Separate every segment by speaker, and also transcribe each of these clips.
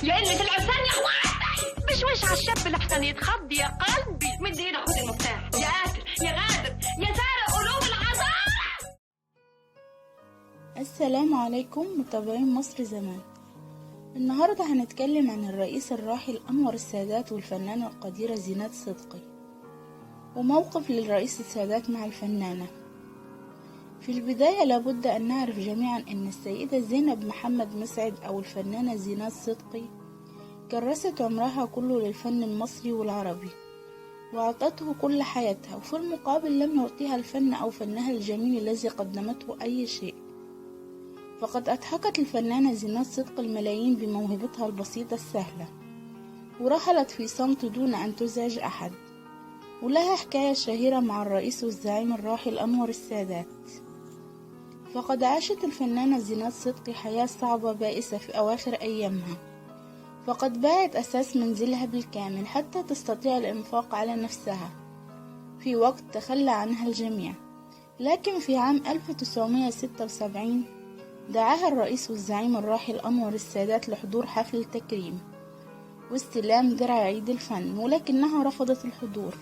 Speaker 1: يا قلة العرسان يا اخواتي، بشوش على الشاب لحسن يتخض يا قلبي. مد ايدك خد المفتاح، يا قاتل يا غادر يا سارق قلوب العذارى.
Speaker 2: السلام عليكم متابعين مصر زمان. النهاردة هنتكلم عن الرئيس الراحل أنور السادات والفنانة القديرة زينات صدقي، وموقف للرئيس السادات مع الفنانة. في البداية لابد أن نعرف جميعا أن السيدة زينب محمد مسعد أو الفنانة زينات صدقي كرست عمرها كله للفن المصري والعربي، وأعطته كل حياتها، وفي المقابل لم يعطيها الفن أو فنها الجميل الذي قدمته أي شيء. فقد أضحكت الفنانة زينات صدقي الملايين بموهبتها البسيطة السهلة، ورحلت في صمت دون أن تزعج أحد. ولها حكاية شهيرة مع الرئيس والزعيم الراحل أنور السادات. فقد عاشت الفنانة زينات صدقي حياة صعبة بائسة في أواخر أيامها، فقد باعت أساس منزلها بالكامل حتى تستطيع الإنفاق على نفسها في وقت تخلى عنها الجميع. لكن في عام 1976 دعاها الرئيس والزعيم الراحل أنور السادات لحضور حفل تكريم واستلام درع عيد الفن، ولكنها رفضت الحضور.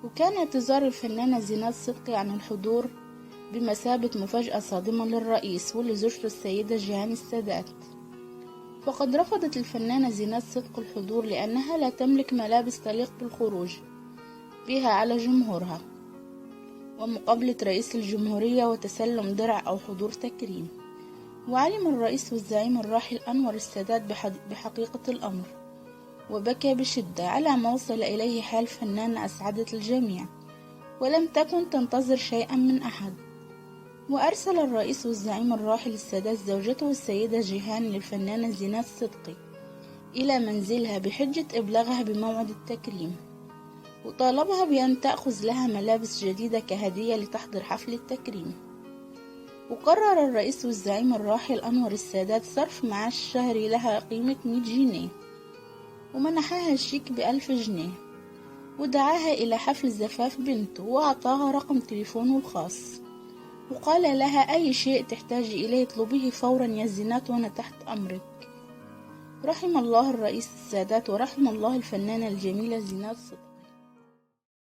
Speaker 2: وكان اعتذار الفنانة زينات صدقي عن الحضور بمثابة مفاجأة صادمة للرئيس ولزوجته السيدة جيهان السادات. فقد رفضت الفنانة زينات صدقي الحضور لأنها لا تملك ملابس تليق بالخروج بها على جمهورها ومقابلة رئيس الجمهورية وتسلم درع أو حضور تكريم. وعلم الرئيس والزعيم الراحل أنور السادات بحقيقة الأمر، وبكى بشدة على ما وصل إليه حال فنانة أسعدت الجميع ولم تكن تنتظر شيئا من أحد. وأرسل الرئيس والزعيم الراحل السادات زوجته السيدة جيهان للفنانة زينات صدقي إلى منزلها بحجة إبلاغها بموعد التكريم، وطالبها بأن تأخذ لها ملابس جديدة كهدية لتحضر حفل التكريم. وقرر الرئيس والزعيم الراحل أنور السادات صرف معاش شهري لها قيمة 100 جنيه، ومنحها شيك ب1000 جنيه، ودعاها إلى حفل زفاف بنته، وأعطاها رقم تليفونه الخاص، وقال لها أي شيء تحتاجي إليه اطلبيه فورا يا زينات وأنا تحت أمرك. رحم الله الرئيس السادات، ورحم الله الفنانة الجميلة زينات صدقي.